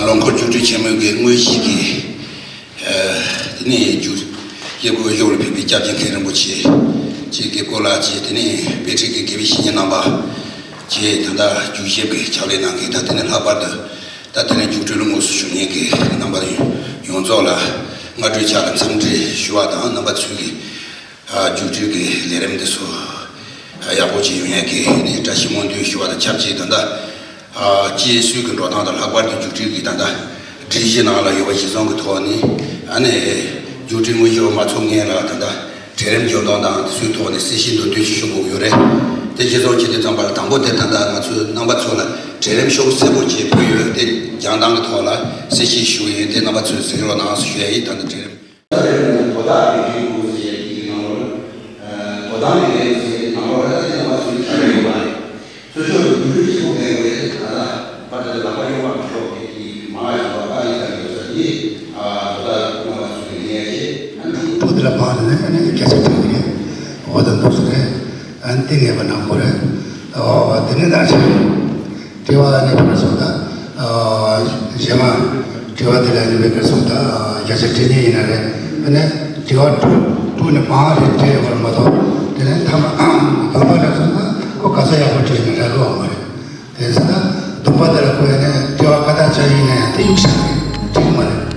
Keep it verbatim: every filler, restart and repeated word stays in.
ལོ་འཁོར་རྒྱུགས་སྤྲོད་ཆེན་མོའི་གི་དངོས་གཞི་གི། ཨ། དེ་ནས་རྒྱུགས། རྒྱལ་སྒོ་གཡོག་ལ་ཕེབས་པའི་སྐྱབས་རྗེ་མཁན་རིན་པོ་ཆེ་བཅས་ཀྱི་སྐོར་ལ་བཅས། དེ་ནས་དཔེ་ཁྲིད་ཀྱི་དགེ་བའི་བཤེས་གཉེན་རྣམ་པ་བཅས། ད་ལྟ་རྒྱུགས་ཞིབ་ཀྱི་ཕྱག་ལས་གནང་མཁན། ད་དེ་ནས་ལྷག་པར་དུ་ད་དེ་ནས་རྒྱུགས་སྤྲོད་ལ་དངོས་སུ་ཞུགས་མཁན་གྱི་རྣམ་པ་ཡོངས་རྫོགས་ལ་སྔ་དྲོའི་ཆ་ལ་འཚམས་འདྲི་ཞུ་བ་དང་། རྣམ་པ་ཚོས་ཀྱི་ཨ། རྒྱུགས་སྤྲོད་ཀྱི་ལས་རིམ་འདི་ཚོ་ཡག་པོ་ཅིག་ཡོང་ཡག་གི་ནས་བཀྲ་ཤིས་སྨོན་འདུན་ཞུ་བ་དང་ཆབས་ཅིག་ད་ལྟ། ཨ། སྤྱི་སྤྱོད་ཀྱི་འགྲོ་སྟངས་དང་། ལྷག་པར་དུ་རྒྱུགས་སྤྲོད་ཀྱི་ད་ལྟ་སྒྲིག་གཞི་ནང་ལ་ཡོད་པ་གཞི་བཟུང་གི་ཐོག་ནས། ཨ་ནི་རྒྱུགས་སྤྲོད་དངོས་གཞི་བ་མ་ཚོགས་སྔོན་ལ་ད་ལྟ་གྲལ་རིམ་འཇོག་སྟངས་དང་དེ་ཚོའི་ཐོག་ནས་གསལ་བཤད་མདོར་བསྡུས་ཤིག་ཞུ་དགོས་ཀྱི་ཡོད་རེད། དེ་གཞི་བཟུང་བྱས་དུས་ཙམ་པ་ལ། དང་པོ་དེ་ད་ལྟ་ང་ཚོས་རྣམ་པ་ཚོ་ལ་གྲལ་རིམ་ཤོག་གསལ་པོ་ཅིག་ཕུལ་ཡོད། དེ་རྒྱང་ཐག་གི་ཐོག་ལ་གསལ་བཤད་ཞུ་གི་ཡིན། དེ་རྣམ་པ་ཚོས་གཟིགས་རོགས་གནང་ཞུ་ཡ་ཡིན། ད་ལྟ་གྲལ་རིམ། དོ་བདག་གི་ལས་འགུལ་ཟེར་ཡ་དེ་གི་ནང་ལོགས། ཨ། དོ་དམ་གྱི་ལས་འགུལ་ཟེར་ཡ་དེ་ནང་ལོགས་ལ་དེ་རྣམ་པ་ཚོས་ཁྱབ་ཡོད་པ་རེད། ཚུར་ཕྱོགས་ལ་འགུལ་སྐྱོད་ཆེན་པོ་མེད་པ་རེད། ད་ལྟ་པར་དེ་ལ་ལག་པ་གཡོག་པ་མི་ཆོག་གི་དེ་མང་ཞིག་པ་བཀའ་ལས་ཀྱང་ཡོད་ས་དེ། ཨ། དོ་བདག་རྣམ་པ་ཚོས་ལེན་ཡ་ཆེད། ཨ་ནི་ཕྲུ་གུ་དེ་ལ་ཕངས་ནས་ཨ་ནི་སྐད་ཆ་དྲིས་ནས་འོ་ད་འདུག་ས་རེད། ཨ་ནི་དེ་ངེས་པ་ནང་ཁོ་རེད། ཨོ། དེ་ནས་ད་ཆ། དྲི་བ་ནི་བར་སོང་ད། ཨ། རྗེས་མ་དྲི་བ་དེ་ལ་ནི་བར་སོང་ད། བརྒྱ་ཆ་དྲི་ནི་ཡིན་ན་རེད། ཨ་ནི་དྲི་བ་དྲུག་དྲུག་ནི་མང་རེ་དྲི་ཡོད་པར་མ་གཏོགས། དེ་ནས་ཐ་མ་བདུན་པ་ལ་སོང་ན་ཁོ་ག་ཚོད་ཡག་པོ་དྲིས་ནས་རག་གི་ཡོད་མ་རེད། དེ་ཚོ་ད་བདུན་པ་དེ་ལ་ཁོ་ཡ་ནས་དྲི་བ་ག་ད་ཚོད་ཡིན་ན་ཡང་དེ་ཡིན་ཤག་དྲི་གི་མ་རེད།